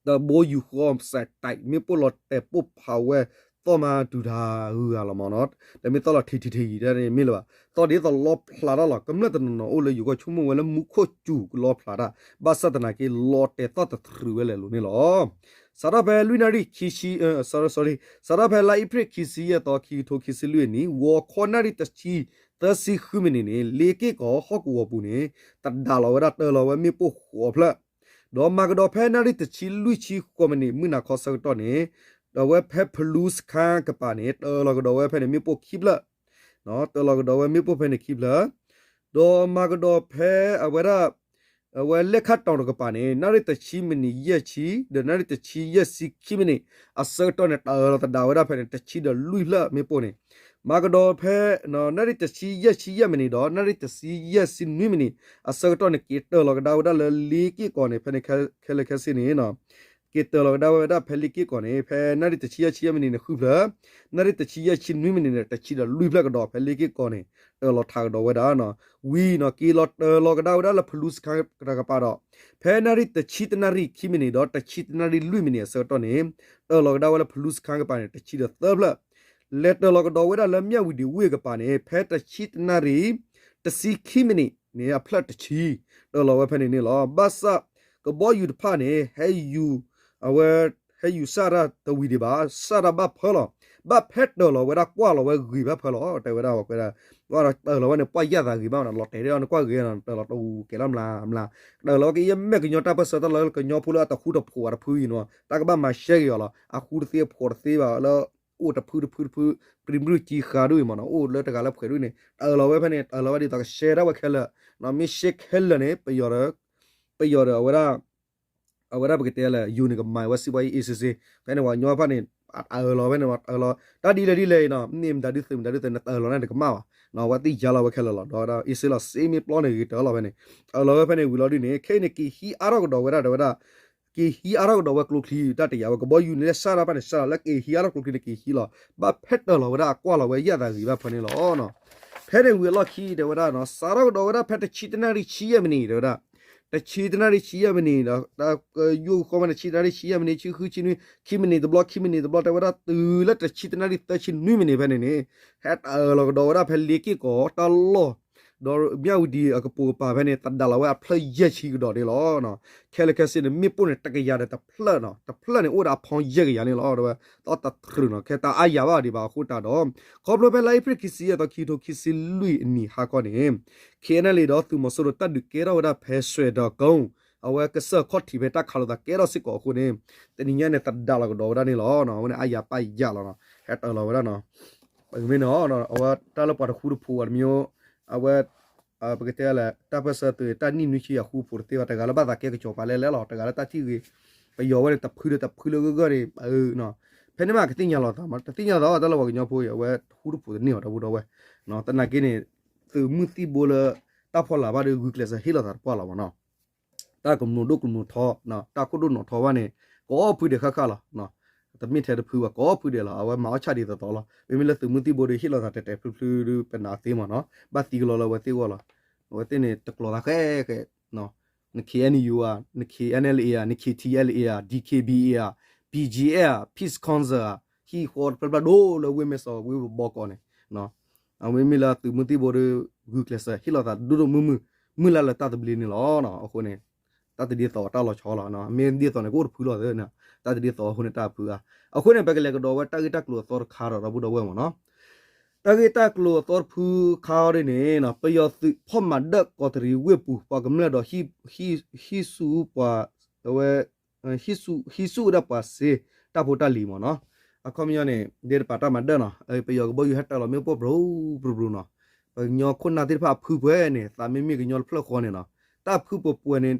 တဘိယူၤဃီစဲးတံး မ့ၣ်ပိၢ်လီၤတဲာ်ပိၢ်ဖးဝဲသီၣ်မၤတုၤတၢ်ဂုၤဂၤလီၤမ့ၢ်နီၤ, တမ့ၢ်သီၣ်လီၤထံထံထံတၢ်န့ၣ်မ့ၢ်လၢၤဘၣ်, သီၣ်ဒ်သိးလီဖျးတၢ်လီၤ, ကမျၢၢ်တနီၤနီၤအိၣ်လၢယိၤကီၢ်ဆိကမိၣ်ဝဲလၢမူခိၣ်စူၤကလီဖျးတၢ်, ဘၣ်ဆၣ်သနာ်က့လီၤတဲာ်သီၣ်တတြူာ်ဝဲလဲၤလိၤန့ၣ်လီၤ. စးထီၣ်ဖဲလွံၢ်နၣ်ရံၣ်ခံဆံ, စးထီၣ်ဖဲလါအ့ဖြ့ၣ်ခံဆံယဲၢ်သီ ခံကထိခံဆံလွံၢ်အနံၣ် ဂီၤခီနၣ်ရံၣ်တဆံသၢဆံဃုမံးနံးန့ၣ် လ့က့ၢ်ကီၢ်ဟီၣ်ကဝီၤပူၤန့ၣ် တဒါလီၤဝဲဒၣ်တၢၤလီၤဝဲမ့ၣ်ပိၢ်ဃိးဖျၢၣ် ဒီးမၤကဒီးဖဲနၣ်ရံၣ်တဆံလွံၢ်ဆံဃိးမံးနံး မုၢ်နၤခီဆၢကတီၢ်န့ၣ်, ဒီးဝဲဖဲဖလူစခါကပၤန့ၣ် တၢၤလီၤကဒီးဝဲဖဲန့ၣ်မ့ၣ်ပိၢ်ခံဖျၢၣ်, တၢၤလီၤကဒီးဝဲမ့ၣ်ပိၢ်ဖဲန့ၣ်ခံဖျၢၣ်, ဒီးမၤကဒီးဖဲအဝဲဒၣ် အဝဲလဲၣ်ခၣ်တီၣ်တကပၤန့ၣ် နၣ်ရံၣ်တဆံမံးနံးယဲၢ်ဆံ ဒီးနၣ်ရံၣ်တဆံယဲၢ်ဆံခံမံးနံး အဆၢကတီၢ်န့ၣ် တၢၤလီၤတဒါဝဲဒၣ်ဖဲန့ၣ် တဆံဒီးလွံၢ်ဖျၢၣ်မ့ၣ်ပိၢ်န့ၣ်, မၤကဒီးဖဲ နၣ်ရံၣ်တဆံယဲၢ်ဆံယဲၢ်မံးနံးဒီး နၣ်ရံၣ်တဆံယဲၢ်ဆံနွံမံးနံး အဆၢကတီၢ်န့ၣ် က့ၤတၢၤလီၤကဒါဝဲဒၣ်လၢလ့က့ၢ်ကီၢ်န့ၣ် ဖဲန့ၣ်ခဲလၢာ်ခဲဆ့န့ၣ် က့ၤတၢၤလီၤကဒါဝဲဒၣ်ဖဲလ့က့ၢ်ကီၢ်န့ၣ် ဖဲနၣ်ရံၣ်တဆံယဲၢ်ဆံယဲၢ်မံးနံးန့ၣ် ဃုဖျၢၣ်, နၣ်ရံၣ်တဆံယဲၢ်ဆံနွံမံးနံးန့ၣ် တဆံဒီးလွံၢ်ဖျၢၣ်ကဒီး ဖဲလ့က့ၢ်ကီၢ်န့ၣ် တၢၤလီၤထးကဒီးဝဲဒၣ် ဝံၤနီၤ က့ၤလီၤတၢၤလီၤကဒါဝဲဒၣ်လၢဖလူစခါတကပၤဒီး ဖဲနၣ်ရံၣ်တဆံတနၣ်ရံၣ်ခံမံးနံးဒီး တဆံတနၣ်ရံၣ်လွံၢ်မံးနံးအဆၢကတီၢ်န့ၣ် တၢၤလီၤကဒါဝဲလၢဖလူစခါကပၤန့ၣ် တဆံဒီးသၢဖျၢၣ် လဲၤတၢၤလီၤကဒီးဝဲဒၣ်လၢမၠၣ်ဝတံၤဝ့ၢ်ကပၤန့ၣ် ဖဲတဆံတနၣ်ရံၣ် တဆံခံမံးနံးန့ၣ် အဖျၢၣ်တဆံ တၢၤလီၤဝဲဖဲန့ၣ်န့ၣ်လီၤ. ဘၣ်ဆၣ် ကဘီယူၤတဖၣ်န့ၣ် ဟဲယူၤ အဝဲ ဟဲယူၤစၢ်တၢ်တဝံၤဒံးဘၣ်, စၢ်တၢ်ဘၣ်ဖၢလီၤ, ဘၣ်ဖဲတၢၤလီၤဝဲဒၣ်ကွၢ်လီၤဝဲဂ့ၤဘၣ်ဖၢလီၤ တဲဝဲဒၣ်ဝဲ တၢၤလီၤဝဲန့ၣ် ပှၢ်ယၣ်သးဂ့ၤဘၣ်နီၤ လီၤတဲာ်ဒ်အီၤနကွၢ်ဂ့ၤနီၤ တၢၤလီၤတဝူၤကဲလီၤမျးမျး, တၢၤလီၤဝဲကယဲၢ်မဲာ်ကညီတၢ်ပၢၢ်ဆၢတၢ်လၢကညီဖိလၢအတဃူတဖိးအတဖုအံၤနီၤ တၢ်ကဘၣ်မၤရှဲဂ့ၤအီၤလီၤ အဃူတသ့အဖိးတသ့ဘၣ်လၢ အိၣ်တဖုတဖုတဖု ပြံမုၢ်ကံဃာ်ဒ်အံၤမ့ၢ်နီၤ အိၣ်လၢတဂၤလၢဖှဲးဒ်အံၤန့ၣ် တၢၤလီၤဝဲဖဲန့ၣ် တၢၤလီၤဝဲဒ်သိးကရှဲဒၣ်ဝဲခဲလၢာ်, မ့ၢ်ရှဲခဲလၢာ်န့ၣ် ပယီၤဒီး ပယီၤဒီးအဝဲဒၣ် အဝဲဒၣ်ပကတဲလၢ ယူၤန့ၣ် ကမၤဝဲစံးဘှါအံၤ အ့စ့စ့ ဖဲန့ၣ်ပှၤကညီဖၣ်န့ၣ် အတၢၤလီၤဝဲန့ၣ် တၢၤလီၤ တၢ်ဒ်လဲၣ်ဒ်လဲၣ်အံၤနီၤ မ့ၢ်မတၤဒုးသုးမတၤဒုးသုးန့ၣ် တၢၤလီၤန့ၣ်တကမၣ်ဘၣ်, အဝဲသ့ၣ်ယါလီၤဝဲခဲလၢာ်လီၤ ဒီးဝဲဒၣ် အ့စ့လီၤစ့မ့ၢ်ပျီန့ၣ်ဂ့ၤတၢၤလီၤဖဲန့ၣ် တၢၤလီၤဝဲဖဲန့ၣ်ဝံၤလီၤဒ်န့ၣ် ခဲအံၤန့ၣ် က့ၤဟံးအါထီၣ်ကဒီးဝဲဒၣ်တဲဝဲဒၣ် က့ၤဟံးအါထီၣ်ကဒီးဝဲကျိချံတၢ်တယာ်ဝဲ ကဘီယူၤန့ၣ်လၢစၢ်တၢ်ဖၣ်န့ၣ် စၢ်လီၤလၢက့ၤဟံးအါထီၣ်ကျိချံန့ၣ် က့ၤဟံးလီၤ ဘၣ်ဖဲတၢၤလီၤဝဲဒၣ်အကွၢ်လီၤဝဲယၣ်သးဂ့ၤဘၣ်ဖၢန့ၣ်လီၤ. ဖဲန့ၣ်ဝံၤအလီၢ်ခံတဲဝဲဒၣ်နီၤ စးထီၣ်ကဒီးဝဲဒၣ်ဖဲတဆံတနၣ်ရံၣ်ဆံယဲၢ်မံးနံးတဲဝဲဒၣ် တဆံတနၣ်ရံၣ်ဆံယဲၢ်မံးနံးဒီး တၢ်ကယိၣ်ဃီမးန့ၣ် တဆံတနၣ်ရံၣ်ဆံယဲၢ်မံးနံး ဆံဃုဆံနွံ ခံမံးနံးတဘျီ ခံမံးနံးတဘျီ တဲဝဲဒၣ်တုၤလၢတဆံတနၣ်ရံၣ်သၢဆံနွံမံးနံးဖဲန့ၣ်န့ၣ် ဟဲတၢၤလီၤကဒီးဝဲဒၣ်ဖဲလ့က့ၢ်ကီၢ်တၢ်လီၢ် ဒီးမၠၣ်ဝတံၤအကပိာ်ကပၤဖဲန့ၣ် သဒါလီၤဝဲအဖျၢၣ်ယဲၢ်ဆံကဒီးန့ၣ်လီၤ. ခဲလၢာ်ခဲဆ့န့ၣ် မ့ၣ်ပိၢ်န့ၣ် တကယၤဒီးတဖျၢၣ်နီၤ တဖျၢၣ်န့ၣ် အိၣ်ဒီးအဖီယဲၢ်ကယၤန့ၣ်လီၤ. ဒီးဝဲသီၣ်တတြူာ်နီၤ ခဲတၢ်အါယၤဘၣ်ဒံးဘၣ်အဃိတၢ်ဒီး ခီဖျိဖဲလါအ့ဖြ့ၣ်ခံဆံယဲၢ်သီ ခံကထိခံဆံလွံၢ်အနံၣ်ဟါခီန့ၣ် ခ့ၣ်အဲၣ်အဲၣ်လ်အ့ ဒီးသုးမီၤစိရိၤတၢ်ဒုးကဲထီၣ်ဝဲဒၣ်ဖဲစွဲၣ်ဒီးကိ အဝဲကစၢၢ်ခီၣ်ထံးဖဲတၢ်ခးလိာ်သးကဲထီၣ်စ့ၢ်ကီးအဃိန့ၣ် တနံၤညါန့ၣ် သဒါလီၤကဒီးဝဲဒၣ်န့ၣ်လီၤ. အဝဲန့ၣ်အါယၤပၢ်ယၤလီၤနီၤ ဟဲတၢၤလီၤဝဲဒၣ်နီၤ ပမ့ၢ်န့ၣ် အဝဲတၢ်လၢပှၤတဃူတဖိးအတမံၤ အဝဲ ပကတဲလၢ တၢ်ပၢၢ်ဆၢသုးတၢ်နံၣ်နွံဆံအဃူဖိးတသ့ဘၣ် တဂၤလၢဘၣ်သးကဲကစီၤပၤလဲၣ်လဲၣ်လီၤ တဂၤလၢတၢ်ထံၣ်ဂ့ၤ ပယီၤဝဲန့ၣ် တဖုဒီးတဖုလၢဂၢၢ်ဂၢၢ်န့ၣ် ဖဲန့ၣ်မးကသ့ၣ်ညါလီၤသးမး တသ့ၣ်ညါသးတၢ်လၢပှၤကညီဖိအံၤ အဝဲတဃူတဖိးတန့ၢ်အီၤ ဒီပုၢ်ဒီဝဲၢ် သနာ်က့န့ၣ် သုးမုၢ်သံၣ်ဘိလၢ တၢ်ဖီလာ်ဘၣ်ဒီး ဂုာ်ကျဲးစၢးဟ့ၣ်လီၤသးတပှၢ်လီၤမးနီၤ တၢ်ကမူၤဒိၣ်ကမူၤထီ တၢ်ခိၣ်ဒိၣ်နီၣ်ထီဘၣ်န့ၣ် ကိးဖုဒဲးဃၣ်ဃၣ်လီၤ. တမ့ၢ်ထဲတဖုဘၣ် ကိးဖုဒဲးလီၤ. အဝဲမၤအီၣ်ဆၣ်ဒ်သိးသိးလီၤ. မ့မ့ၢ်လၢသုးမုၢ်သံၣ်ဘိဒီး ဟ့ၣ်လီၤသးတဲာ်တဲာ်ဖျုဖျုဒီး ပနာ်သ့မးနီၤ ဘၣ်သံကလီလၢအဝဲသ့ၣ်အဂီၢ်လီၤ. အဝဲသ့ၣ်န့ၣ် တကျိၤသးဃဲဃဲ န ခ့ၣ်အဲၣ်ယူၣ် ဧါ, န ခ့ၣ်အဲၣ်အဲၣ်လ်အ့ ဧါ, န ခ့ၣ်ထံၣ်အဲၣ်လ်အ့ ဧါ, ဒံၣ်ခ့ၣ်ဘံၣ်အ့ ဧါ, ဘံၣ်ကၠံၣ်အဲၣ် ဧါ, ပံၣ်စခီၣ်စၢၣ် ဧါ, ဟံၣ်ဃီတဖျၢၣ်ဖျၢၣ်ဒိၣ်လၢဝ့ၢ်မဲၢ်စီၤ ဝ့ၢ်ဘီကီးန့ၣ် အဝဲမ့ၢ်လၢသုးမုၢ်သံၣ်ဘိဒီး ဂုာ်ကျဲးစၢး ဟ့ၣ်လီၤသးဒိၣ်ဒိၣ်မုၢ်မုၢ် မုၢ်လၢ်လၢတၢ်သဘျ့န့ၣ်လီၤ. အဃိန့ၣ် တၢ်တဒ်သိးတၢ်လီၤဆီလီၤ. မ့ၢ်ဒ်သိးန့ၣ် ကအိၣ်တဖုလီၤသ့န့ၣ် တၢ်တဒ်သိးအဃိန့ၣ်တၢ်ဖုအါ. အဃိန့ၣ် ပကလဲၤကဒီးဝဲတၢ်ဂ့ၢ်တၢ်ကျိၤအသီတခါဒီး ဒီပုၢ်ဒီဝဲၢ်မးနီၤ တၢ်ဂ့ၢ်တၢ်ကျိၤအသီတဖုခါအီၤဒ်န့ၣ် ပယီၤသုးဖီၣ်မၤဒၢၣ်ကီးတရံးဝ့ၢ်ပူၤ ပှၤကမျၢၢ်ဒီး ဟံးဆူၣ်ပှၤ အဝဲ ဟံးဆူၣ်ဝဲဒၣ်ပှၤစ့တၢ်ဖိတၢ်လံၤမးနီၤ. အခီပညီန့ၣ် ဒ်တပာ်တၢ်မၤဒၢၣ်နီၤ ပယီၤကဘီယူၤဟဲတၢၤလီၤမ့ၣ်ပိၢ်ပြူၤပြူၤနီၤ. ပှၤကညီခိၣ်နၢ်သ့ၣ်တဖၣ်အဖုပှဲၤန့ၣ် သးမ့မ့ၢ်ကညီတဖျၢၣ်ဃီန့ၣ်နီၤ တၢ်ဖုပှဲၤပှဲၤန့ၣ်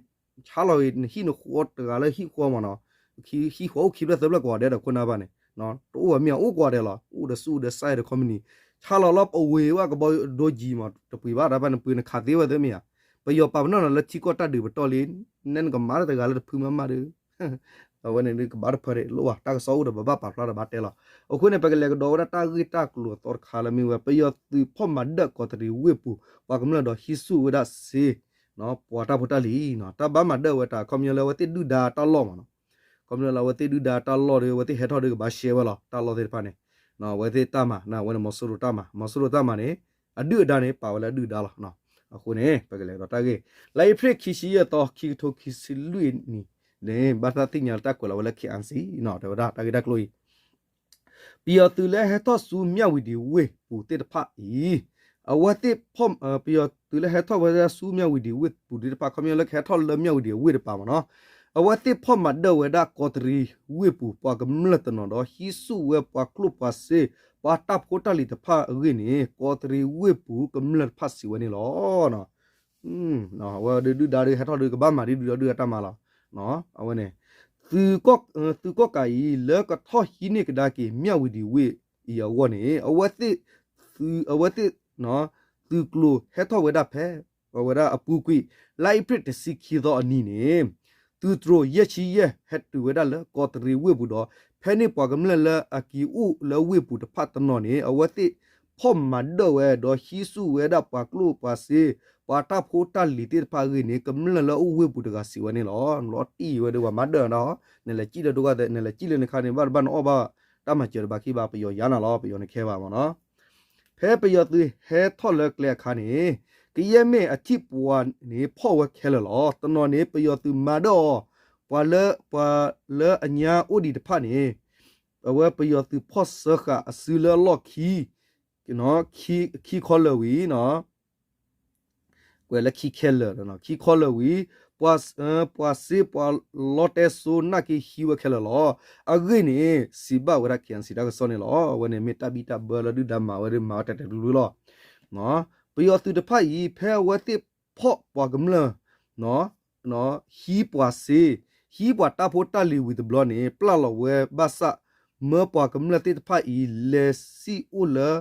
ဆါလီၤဂ့ၤ နဟံၣ်နဃီတဂၤလၢဟံၣ်ဃီမးနီၤ ဟံၣ်ဃီအိၣ်ခံဖျၢၣ်သၢဖျၢၣ်ကိးဂၤဒဲးဒီးခိၣ်နၢ်ဘၣ်န့ၣ် တအိၣ်ဘၣ်မ့ၢ်အအိၣ်ကိးဂၤဒဲးလီၤ. အိၣ်ဒီးဆူၣ်ဒီးစၢ်ဒီးခီပနံၣ် ထါလီၤလီၤပဝ့ၤဝဲကဘီဒိကၠံမး တပှ့ၤဘၣ် တၢ်ဘၣ်နပှ့ၤနခးသ့ဝဲသ့မ့ၢ်ဧါ, ပယီၤပာ်ပနီၣ်နၤလၢထံကီၢ်တၢ်ဒုးပတီၢ်လံ, နဲနကမၤတဂၤလၢတဖုမးမးဒီး အဝဲန့ၣ်ဒုးကဘၣ်တဖၢဒၣ်လိၣ်ဘၣ် တၢ်ကစီၣ်အိၣ်ဒီးပဘၣ်ပာ်ဖျါဒီးဘၣ်တဲလီၤ. အဃိန့ၣ် ပကလဲၤကဒီးဝဲဒၣ်တၢ်ဂ့ၢ်တၢ်ကျိၤအသီတခါလၢမ့ၢ်ဝဲ ပယီၤသုးဖီၣ်မၤဒၢၣ်ကီးတရံးဝ့ၢ်ပူၤ ပှၤကမျၢၢ်ဒီးဟံးဆူၣ်ဝဲဒၣ်စ့ ပှၤတၢ်ဖိတၢ်လံၤနီၤ တၢ်ဘၣ်မၤဒၢၣ်ဝဲတၢ် ခီပညီလၢအဝဲသ့ၣ်ဒုၣ်ဒါတၢ်လီၢ်မးနီၤ, ခီပညီလၢအဝဲသ့ၣ်ဒုၣ်ဒါတၢ်လီၢ်ဒီး အဝဲသ့ၣ်ဟဲထီၣ်ဒီးကဘၣ်ရှဲဝဲလီၤ တၢ်လီၢ်သ့ၣ်တဖၣ်န့ၣ်, အဝဲသ့ၣ်တၢ်မၤ အဝဲန့ၣ်မီၤစိရိၤတၢ်မၤ မီၤစိရိၤတၢ်မၤန့ၣ် အဒုၣ်အဒါန့ၣ် ပာ်ဝဲလၢအဒုၣ်အဒါလီၤ. အဃိန့ၣ် ပကလဲၤဒီးတၢ်ဂ့ၢ် လါအ့ဖြ့ၣ်ခံဆံယဲၢ်သီ ခံကထိခံဆံလွံၢ်နံၣ်န့ၣ် ဘၣ်တၢ်သ့ၣ်ညါလၢတၢ်ကွဲးလီၤဝဲလၢ K I C နီၤ တဲဝဲဒၣ်တၢ်ဂ့ၢ်တၢ်ကျိၤအံၤ ပယီၤသုးလၢဟဲထီၣ်ဆူမၠၣ်ဝံၤဒံးဝ့ၢ်ပူၤသ့ၣ်တဖၣ်အံၤ, အဝဲသ့ၣ်ဖီၣ် ပယီၤသုးလၢဟဲထီၣ်ဝဲဒၣ်ဆူမၠၣ်ဝံၤဒံးဝ့ၢ်ပူၤသ့ၣ်တဖၣ် ခီပညီလၢကဟဲထီၣ်လၢမၠၣ်ဝံၤဒံးအဝ့ၢ်တပၤမးနီၤ, အဝဲသ့ၣ်ဖီၣ်မၤဒၢၣ်ဝဲဒၣ်ကီးတရံးဝ့ၢ်ပူၤ ပှၤကမျၢၢ်တနီၤဒီး ဟံးဆူၣ်ဝဲပှၤကျိၣ်ပှၤစ့ ပှၤတၢ်ဖိတၢ်လံၤတဖၣ်အဂ့ၢ်န့ၣ် ကီးတရံးဝ့ၢ်ပူၤကမျၢၢ်တဖၣ်စံးဝဲန့ၣ်လီၤ. အဝဲဒုးဒုၣ်ဒါဒုးဟဲထီၣ်ဒုးကဘၣ်မၤဒ်ဒုၣ်ဒါဒုၣ်ဒါတၢ်မၤလီၤ. အဝဲန့ၣ် သုးကီၣ်ကးအံၤ လၢကထီၣ်ဟံးန့ၢ်ကဒါက့ၤ မၠၣ်ဝံၤဒံးဝ့ၢ်အံၤအဂီၢ်န့ၣ် အဝဲသ့ၣ် အဝဲသ့ၣ် သုးကျိၤဟဲထီၣ်ဝဲဒၣ်ဖဲ အဝဲဒၣ်အပူၤကွံာ် လါအ့ဖြ့ၣ်တဆံခံသီအနံၤန့ၣ် သုးတြိၤယဲၢ်ဆံယဲၢ် ဟဲတုၤဝဲဒၣ်လၢကီးတရံးဝ့ၢ်ပူၤဒီး ဖဲန့ၣ်ပှၤကမျၢၢ်လၢအက့ၤအိၣ်လၢဝ့ၢ်ပူၤတဖၣ်တနီၤန့ၣ် အဝဲသ့ၣ်ဖီၣ်မၤဒၢၣ်ဝဲ ဒီးဟံးဆူၣ်ဝဲဒၣ်ပှၤကျိၣ်ပှၤစ့ ပှၤတၢ်ဖိတၢ်လံၤသ့ၣ်တဖၣ်အဂ့ၢ်န့ၣ် ကမျၢၢ်လၢအအိၣ်ဝ့ၢ်ပူၤတဂၤစံးဝဲန့ၣ်လီၤ. လီၤတံၢ်ဝဲဒီးပှၤမၤဒၢၣ်ဒီး နလဲၤစံၣ်လၢဒိဂၢ်သဲး နလဲၤစံၣ်လၢနခါန့ၣ် ဘၣ်တဘၣ်နအီၣ်ဘၣ် တၢ်မၤစၢၤတဘၣ်ခံဘၣ် ပယီၤယါနၤလီၤ ပယီၤနခဲဘၣ်မးနီၤ ဖဲပယီၤသုးဟဲထီၣ်လၢကျဲအခါန့ၣ် ကယဲၢ်မ့ၢ်အထံၣ်ပှၤန့ၣ် ဖီၣ်ဝဲခဲလၢာ်လီၤ. တနီၤန့ၣ် ပယီၤသုးမၤဒၢၣ်အီၤ ပှၤလၢ ပှၤလၢအညါအိၣ်ဒံးတဖၣ်န့ၣ် အဝဲပယီၤသုးဖီၣ်စၢဃာ်အစုလၢအလီၢ်ခံ ခံခီလၢာ်ဝံၤ ကွဲးလၢခံခဲလၢာ် ခံခီလၢာ်ဝံၤ ပှၤစ့ပှၤလီတဲစိ နာ်က့ဟံးဝဲခဲလၢာ်လီၤ. အဂ့ၢ်န့ၣ် စံးဘၣ်ဝဲဒၣ် K I C တၢ်ကစီၣ်န့ၣ်လီၤ. အဝဲန့ၣ်မ့ၢ်တၢ်ဘံၣ်တၢ်ဘၢလၢဒုၣ်ဒါမၤဝဲဒၣ်မၤဝဲတဲာ်တဲာ်ဖျုဖျုလီၤ. ပယီၤသုးတဖၣ်အံၤ ဖဲအဝဲသ့ၣ်ဖီၣ်ပှၤကမျၢၢ် ဟံးပှၤစ့ ဟံးပှၤတၢ်ဖိတၢ်လံၤဝံၤတဘျီန့ၣ် ပျၢ်လီၤဝဲဘၣ်ဆၣ် မၢပှၤကမျၢၢ်သ့ၣ်တဖၣ်အံၤ လဲၤစံၣ်အိၣ်လၢ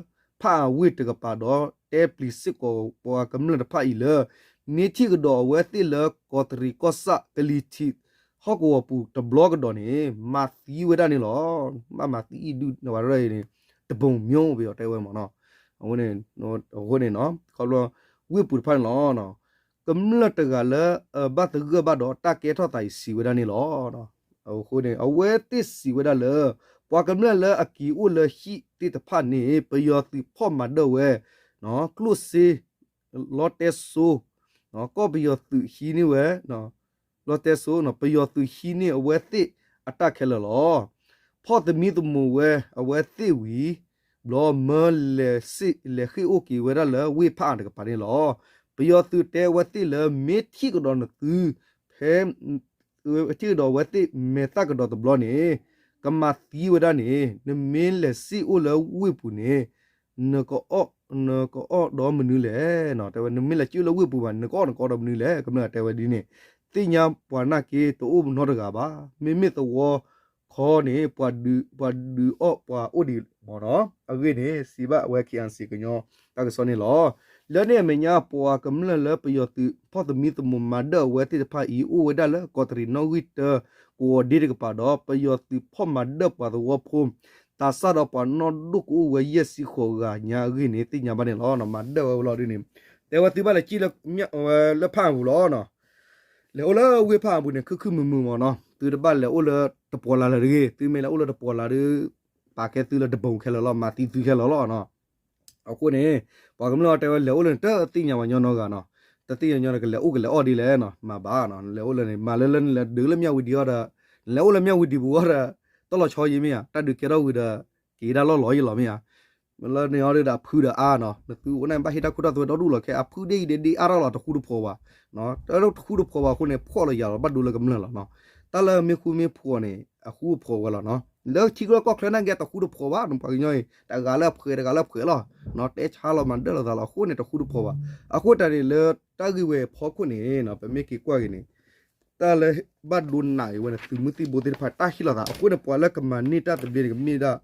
ဖးအဝ့ၢ်တကပၤဒီး တဲပျံၤစ့ၢ်ကီးပှၤကမျၢၢ်တဖၣ်အံၤလၢ မ့ၢ်ထံၣ်ကဒီးအဝဲသ့ၣ်လၢကီးတရံးကီၢ်ဆၣ်ကလံၤထံး ဟီၣ်ကဝီၤပူၤတဘျီကဒီးန့ၣ် မၤသံဝဲဒၣ်န့ၣ်လီၤ. ဘၣ်မၤသံအံၤဒုးဝဲဒၣ်အံၤန့ၣ် တဘုံမျိုး ပယီၤတဲဝဲမးနီၤ အဃိန့ၣ် အဃိန့ၣ်နီၤ ခီဖျိ ဝ့ၢ်ပူၤတဖၣ်န့ၣ်လီၤ ကမျၢၢ်တဂၤလၢအဘၣ်သဂၢၢ်ဘၣ်ဒီးတၢ်ကဲထီၣ်သးအံၤစံးဝဲဒၣ်န့ၣ်လီၤ. အဃိန့ၣ် အဝဲသ့ၣ်စံးဝဲဒၣ်လၢ ပှၤကမျၢၢ်လၢအက့ၤအိၣ်လၢဟံၣ်သ့ၣ်တဖၣ်န့ၣ် ပယီၤသုးဖီၣ်မၤဒၢၣ်ဝဲ ကျိၣ်စ့ လီတဲစိ ကီၢ်ပယီၤသုးဟံးန့ၢ်ဝဲ လီတဲစိ ပယီၤသုးဟံးန့ၢ်အဝဲသ့ၣ်အတၢ်ခဲလၢာ်လီၤ. ဖီၣ်သမံသမိးဝဲအဝဲသ့ၣ်ဝံၤ ဘျီမၢလဲၤစ့ၣ်လဲၤဃ့ၢ်အိၣ်က့ၤဝဲဒၣ်လၢဝ့ၢ်ဖးအါတကပၤန့ၣ်လီၤ. ပယီၤသုးတဲဝဲသ့ၣ်လၢ မ့ၢ်ထံၣ်ကဒီးနသု ဖဲ ထံၣ်ကဒီးအဝဲသ့ၣ်မဲာ်သၣ်ကဒီးတဘျီန့ၣ် ကမၤသံဝဲဒၣ်န့ၣ် နမ့ၢ်လဲၤစ့ၣ်အိၣ်လၢဝ့ၢ်ပူၤန့ၣ် နကအီၣ် နကအီၣ်ဒီးမနုၤလဲၣ်. တဲဝဲ နမ့ၢ်လဲၤစ့ၣ်အိၣ်လၢဝ့ၢ်ပူၤဘၣ် နကအီၣ်နကအီၣ်ဒီးမနုၤလဲၣ်. ကမျၢၢ်တဲဝဲဒ်န့ၣ် သ့ၣ်ညါပှၤနာ်က့တအိၣ်နီတဂၤဘၣ်. မ့မ့ၢ်သဝီခီန့ၣ် ပှၤဒုးအီၣ်ပှၤအိၣ်ဒံးမးနီၤ. အဂ့ၢ်န့ၣ် စံးဘၣ်ဝဲ K I C ကညီတၢ်ကစီၣ်န့ၣ်လီၤ. လၢန့ၣ်အမဲာ်ညါ ပှၤကမျၢၢ်လၢပယီၤသုးဖီၣ်သမံသမိးမၤဒၢၣ်အဝဲသ့ၣ်တဖၣ်အံၤ အိၣ်ဝဲဒၣ်လၢကီးတရံးနီၣ်ဂံၢ်တၢ ကဝီၤဒ့တကပၤဒီး ပယီၤသုးဖီၣ်မၤဒၢၣ်ပှၤသဝီဖိ သးစၢ်ဒီးပှၤနီၣ်ဒိၣ်ကအိၣ်ဝဲယဲၢ်ဆံဃိးဂၤညါအဂ့ၢ်န့ၣ် သ့ၣ်ညါဘၣ်န့ၣ်လီၤ. မၤဒၢၣ်ဝဲလီၤဒ်န့ၣ် တဲဝဲသုဘၣ်လဲၤစံၣ်လၢ လၢဖးအပူၤလီၤ. လဲၤအိၣ်လၢဝ့ၢ်ဖးအပူၤန့ၣ် ခုၣ်ခုၣ်မုာ်မုာ်မးနီၤ. သုတဘၣ်လဲၤအိၣ်လၢတပှီၤလၢ်လၢၤတဂ့ၤ. သုမ့ၢ်လဲၤအိၣ်လၢတပှီၤလၢ်ဒီး ပာ်ကဲသုလၢတဘုံခဲလၢာ်လီၤ. မၤသံသုခဲလၢာ်လီၤနီၤ. အဃိန့ၣ် ပှၤကမျၢၢ်တဲဝဲလဲၤအိၣ်လၢန့ၣ် တသ့ၣ်ညါဝဲညီနီတဂၤနီၤ. တသ့ၣ်ညါညီဒီး ကလဲၤအိၣ်ကလဲၤအီၣ်ဒ်လဲၣ်နီၤ. မၤဘၣ်နီၤ. လဲၤအိၣ်လၢန့ၣ် မၤလၢလၢနလဲၤဒုးလၢမၠၣ်ဝံၤဒံးအီၤဒီး နလဲၤအိၣ်လၢမၠၣ်ဝံၤဒံးပူၤအီၤဒီး တၢ်လီၤဆီယံၤမ့ၢ်ဧါ. တၢ်ဒုးကဲထီၣ်ဝံၤဒီး က့ၤဒၣ်လီၢ်လီၤယံၤလီၤမ့ၢ်ဧါ. လၢန့ၣ်အီၤဒီးအဖုဒီးအါနီၤ. နသုအိၣ်န့ၣ် ဘၣ်ဟ့ၣ်တၢ်ခိတၢ်သွဲဒီဒူၣ်လီၤ. ခဲအဖုဒ့အံၤဒ့ဒ့အါထီၣ်လီၤ တဃူတဖိးဘၣ်. တၢ်တဃူတဖိးဘၣ်အဃိန့ၣ် ဖှီၣ်လီၤယာ်လီၤ ဘၣ်ဒိလၢကမျၢၢ်လီၤနီၤ. တၢ်လၢမ့ၢ်ဃူမ့ၢ်ဖိးန့ၣ် အဃူအဖိးဝဲလီၤနီၤ. လၢထံချၢကီၢ်ချၢနာ်က့ တဃူတဖိးဘၣ်. ပှၤကညီအံၤ တဂၤလၢအဖှဲး တဂၤလၢအဖှဲးလီၤ. တဲဆါလီၤ မၤဒၢၣ်လိာ်သးလီၤ. အဃိန့ၣ် တဃူတဖိးဘၣ်. အဃိတၢ်န့ၣ် လၢတၢ်ဂ့ၢ်ဝဲအဖီခိၣ်န့ၣ် ပမ့ၢ်က့ၤကွၢ်က့ၤန့ၣ် တၢ်လၢဘၣ်ဒိနးအံၤဝဲန့ၣ် သုးမုၢ်သံၣ်ဘိသ့ၣ်တဖၣ် တၢ်ဟ့ၣ်လီၤသး အဃိန့ၣ် ပှၤလၢကမၤန့ၢ်တၢ်သဘျ့န့ၣ် ကမ့ၢ်ဒၣ်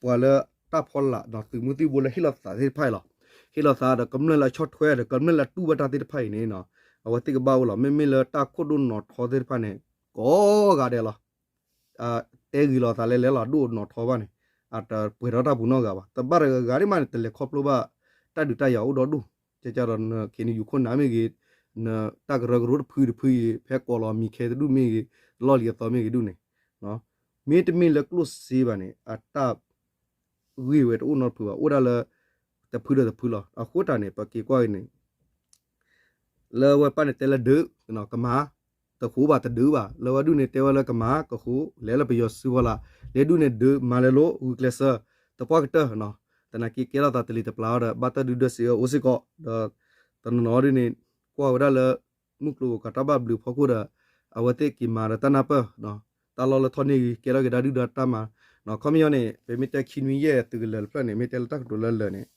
ပှၤလၢ တၢ်ဖီလာ်ဒီးသုးမုၢ်သံၣ်ဘိလၢဟ့ၣ်လီၤသးသ့ၣ်တဖၣ်အံၤလီၤ. ဟ့ၣ်လီၤသးဒီးကမျၢၢ်လၢအဆီၣ်ထွဲဒီးကမျၢၢ်လၢအတူၢ်ဘၣ်တၢ်သ့ၣ်တဖၣ်အံၤန့ၣ် အဝဲသ့ၣ်ကဘၣ်အိၣ်လီၤ. မ့မ့ၢ်လၢတၢ်ခိၣ်ဒိၣ်နီၤထီသ့ၣ်တဖၣ်န့ၣ် ကိးဂၤဒဲးလီၤ. တဲဂ့ၤလီၤသးလဲၤလဲၤလီၤ ဒိၣ်နီၤထီဘၣ်န့ၣ် အတပှဲၤထီၣ်တၢ်ပူၤနီတဂၤဘၣ်. တဘၣ်တဂၤဂၤဒ်မးန့ၣ် တလဲၤခီဖျိဘၣ် တၢ်ဒုးတၢ်ယၤအိၣ်ဒီဒူၣ်. ကကဒီး KNU ခိၣ်နၢ်မ့ၢ်ဂ့ၤ, တၢ်ကရၢကရိတဖုတဖုအံၤ ဖဲကိးလီၤမံၤခဲတဒူၣ်မ့ၢ်ဂ့ၤ, လီၢ်လံၤအသီမ့ၢ်ဂ့ၤဒူၣ်န့ၣ် မ့တမ့ၢ်လၢကျိၣ်စ့ဘၣ်န့ၣ် အတၢ်ဂ့ၢ်ဝဲတအိၣ်နီတဖုဘၣ်, အိၣ်ဒၣ်လၢ တဖုဒီးတဖုလီၤ. အဃိတၢ်န့ၣ် ပက့ၤကွၢ်ဂ့ၤန့ၣ် လၢဝဲပၢ်န့ၣ်တဲလၢဒုး, ကမၤ, တဃိးဘၣ်တဒုးဘၣ်. လၢဝဲဒူၣ်န့ၣ်တဲဝဲလၢကမၤကဃိး, လဲၤလၢပယီၤစုဖီလာ်, လဲၤဒူၣ်န့ၣ်ဒုး, မၤလဲၤလိာ် ဂုာ်ကျဲးစၢး, တပှၢ်ကတၢၢ်, သနာ်က့ကဲထီၣ်သးတလံၤတပျၢ်အီၤဒီး ဘၣ်တၢ်ဒုၣ်ဒွဲၣ်စံးအၢအိၣ်စ့ၢ်ကီး, ဒီးတနီၤနီၤဒ်န့ၣ် ကွၢ်ဝဲဒၣ်လၢ မုၢ်ကျိၤဝဲၤကွာ်တၢ်ဘၣ်ဘျုးဖီခိၣ်ဒီး အဝဲသ့ၣ်က့ၤမၤဒီးတၢ်နၢ်ပၢၢ် တၢ်လီၢ်လၢထီၣ်န့ၢ်ဂ့ၤ ကဲထီၣ်က့ၤဒၣ်ဒုၣ်ဒါတၢ်မၤ, ခီပညီန့ၣ် ပမ့ၢ်တဲခံနွံယဲၢ်သုးကလၢၤတဖျၢၣ်န့ၣ် မ့ၢ်တဲလၢတၢ်ကတိၤလၢလၢာ်န့ၣ်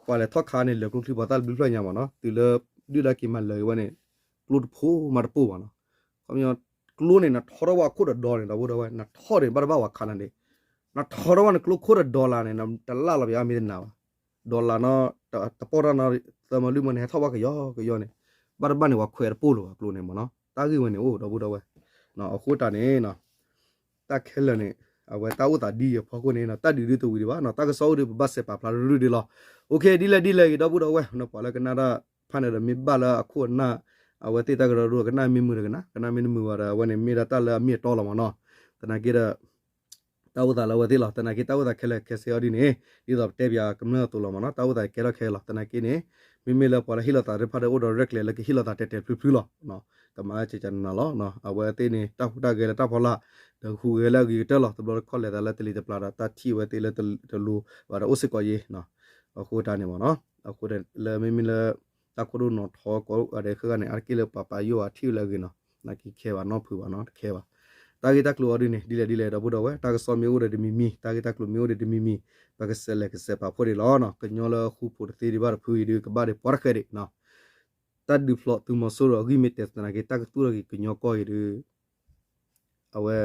ပှၤလဲၤထီၣ်ခးန့ၣ် လၢာ်ကျိချံပှၤသၣ်တဘျုးဖျၢၣ်ညါမးနီၤ, တုၤလၢဒုၣ်ဒါက့ၤမၤလၢာ်ဂ့ၤဝဲန့ၣ် ကျိတဖိးမးတပိၢ်ဘၣ်နီၤ. ခီပညီ ကျိန့ၣ် နထီထီၣ်ဝဲအခိၣ်ဒီးဒီလီၤန့ၣ် ဒီပုၢ်ဒီဝဲၢ်, နထီၣ်န့ၣ် ဘၣ်တဘၣ်ပှၤခးနၤန့ၣ်, နထီထီၣ်ဝဲနကျိခိၣ်ဒီးဒီလီၤန့ၣ် နတလၢ်လီၤပယီၤမ့ၢ်တနာ်ဘၣ်, ဒီလီၤနီၤ တပိၢ်ထီၣ်နီၤ သၢမီၤလွံၢ်မီၤန့ၣ် ဟဲထီၣ်ဝဲကယီကယီန့ၣ်, ဘၣ်တဘၣ်န့ၣ် ပှၤခွဲးတပိၢ်လၢၤဘၣ်ကျိန့ၣ်မးနီၤ, တၢ်ဂ့ၢ်ဝဲန့ၣ်အိၣ် ဒီပုၢ်ဒီဝဲၢ်, အဃိတၢ်န့ၣ် တၢ်ခဲလၢာ်န့ၣ် အဝဲတၢ်အိၣ်သးဒ်အံၤအဖီခိၣ်န့ၣ် တၢ်ဒုးဒုးတဝံၤဒံးဘၣ်နီၤ, တၢ်ကစီၣ်အိၣ်ဒီးပဘၣ်စဲးပာ်ဖျါတရုၢ်ဒံးလီၤ. အိၣ်ခ့ ဒ်လဲၣ်ဒ်လဲၣ်ဂ့ၤ ဒီပုၢ်ဒီဝဲၢ် ပှၤလၢကနၣ်တၢ်ဖးန့ၣ်ဒီး မ့ၢ်ဘၣ်လၢအခိၣ်အနၢ် အဝဲသ့ၣ်တၢ်ကရၢကရိ ကနၣ်မ့ၢ်မုာ်ဒီးကနၣ်, ကနၣ်မ့ၢ်တမုာ်ဘၣ်ဒီး အဝဲန့ၣ်မ့ၢ်ဒၣ်တၢ်လၢအမ့ၢ်အတီလီၤမးနီၤ, သနာ်က့ဒီး တၢ်အိၣ်သးလၢအဝဲသ့ၣ်လီၤ. သနာ်က့တၢ်အိၣ်သးခဲလၢာ်ခဲဆ့အီၤဒ်န့ၣ် ဒ်သိးပတဲပၠးကမျၢၢ်အသိးလီၤမးနီၤ, တၢ်အိၣ်သးကဲထီၣ်ခဲလၢာ်လီၤ. သနာ်က့န့ၣ် မ့မ့ၢ်လၢပှၤလၢဟ့ၣ်လီၤသးသ့ၣ်တဖၣ်ဒီး အိၣ်ဒီးရဲၣ်ကျဲၤလၢကဟ့ၣ်လီၤသးတဲာ်တဲာ်ဖျုးဖျုးလီၤ. ကမၤကကနၤလီၤ. အဝဲသ့ၣ်န့ၣ် တၢ်ဟူးတၢ်ဂဲၤလၢတၢ်ဖီလာ် ဒီးဟူးဂဲၤလၢအဂ့ၤကတၢၢ်လီၤ. တဘျီတခီၣ်လဲၤသးလၢတလံၤတပျၢ်ဒီး တၢ်ထံၣ်ဝဲသ့ၣ်လၢတလိၤဘၣ်ဒီး အိၣ်စ့ၢ်ကီးယံၤ အဃိတၢ်န့ၣ်မးနီၤ, အဃိလၢမ့မ့ၢ်လၢ တၢ်ခိၣ်ဒိၣ်နီၤထီကိးဂၤဒဲးဃၣ်ဃၣ်န့ၣ် အါတက့ၢ်လၢပှၤပာ်ယိၣ်အထံၣ်လၢအဂ့ၤနီၤ, သနာ်က့ခဲဘၣ်နီတဖုဘၣ်နီတခဲဘၣ်. တၢ်ဂ့ၢ်တၢ်ကျိၤအီၤဒ်န့ၣ် ဒ်လဲၣ်ဒ်လဲၣ် ဒီပုၢ်ဒီဝဲၢ်, တၢ်ကစီၣ်မ့ၢ်အိၣ်ဒီးတမံၤမံၤ, တၢ်ဂ့ၢ်တၢ်ကျိၤမ့ၢ်အိၣ်ဒီးတမံၤမံၤ, ပကစဲးလဲၤကစဲးပာ်ဖှိၣ်ဒံးလီၤနီၤ. ကညီလၢဃူဖိးတသ့ဒံးဘၣ်တဖုအံၤဒုးကဘၣ်ဒံးပှၤတဃဲးဒံးနီၤ. တၢ်ဒုးဖျိးသုးမီၤစိရိၤအဂံၢ်မ့ၢ်တဲသနာ်က့ တၢ်ကသူၣ်ထီၣ်က့ၤကညီကီၢ်အံၤဒုး အဝဲ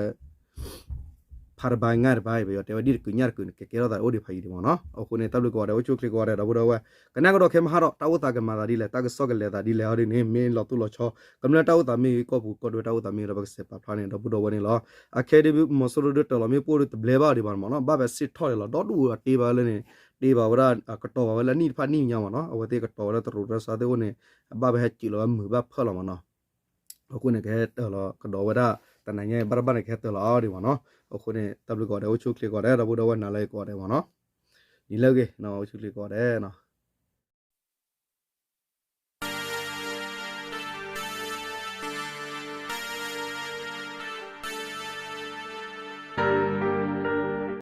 ဖးတဘါငါတဘါအံၤ ပယီၤတဲဝဲဒ်တကုးညၣ်တကုးန့ၣ် ကကဲထီၣ်သးအိၣ်ဒံးဖးယံၤဒံးမးနီၤ.အဃိန့ၣ် တၢ်ဘျုးကိးဂၤဒဲး အိၣ်ဆူၣ်အိၣ်ချ့ကိးဂၤဒဲး ဒီပုၢ်ဒီဝဲၢ်, ကနၣ်ကဒီးခဲမဟါဒီး တၢ်အိၣ်သးကမၤသးဒ်လဲၣ် တၢ်ကစီၣ်ကလဲၤသးဒ်လဲၣ်အီၤဒ်န့ၣ် မ့ၢ်လီၤသူၣ်လီၤဆီ ကမျၢၢ်တၢ်အိၣ်သးမ့ၢ်ဂ့ၤ ကီၢ်ပူၤကီၢ်ဒွဲတၢ်အိၣ်သးမ့ၢ်ဂ့ၤဒီး ပကစဲးပာ်ဖျါန့ၣ် ဒီပုၢ်ဒီဝဲၢ်န့ၣ်လီၤ. အခဲဒ်မီၤစိရိၤဒုးတၢ်လီၤမ့ၢ်ပိၢ်ဒုးတဘျဲဘၣ်ဒံးဘၣ်မးနီၤ ဘၣ်ဖဲစ့ၣ်ထီၣ်ဒံးလီၤ ဒီဒူၣ်အတ့ဘၣ်လၢန့ၣ် တ့ဘၣ်ဝဲဒၣ် ကတီၤဘၣ်ဝဲလၢနံၣ်တဖၣ်နံၣ်ညါမးနီၤ အဝဲသ့ၣ်ကတီၤဝဲလၢတရူးတၢ်ဆါသ့ၣ်အိၣ်န့ၣ် အဘၣ်ဖဲဟဲစံးလီၤဝဲမုာ်ဘၣ်ဖၢလီၤမးနီၤ အဃိန့ၣ် ကဟဲတၢ်လီၤကဒီးဝဲဒၣ် တနံၤညါအံၤ ဘၣ်တဘၣ်န့ၣ် ကဟဲတၢ်လီၤအီၤဒံးမးနီၤ. အဃိန့ၣ် တၢ်ဘျုးကိးဂၤဒဲး အိၣ်ဆူၣ်အိၣ်ချ့ကိးဂၤဒဲး ဒီပုၢ်ဒီဝဲၢ် နၤလၢအံၤကိးဂၤဒဲးမးနီၤ. နံၤလၢအဂ့ၤ အိၣ်ဆူၣ်အိၣ်ချ့ကိးဂၤဒဲးနီၤ.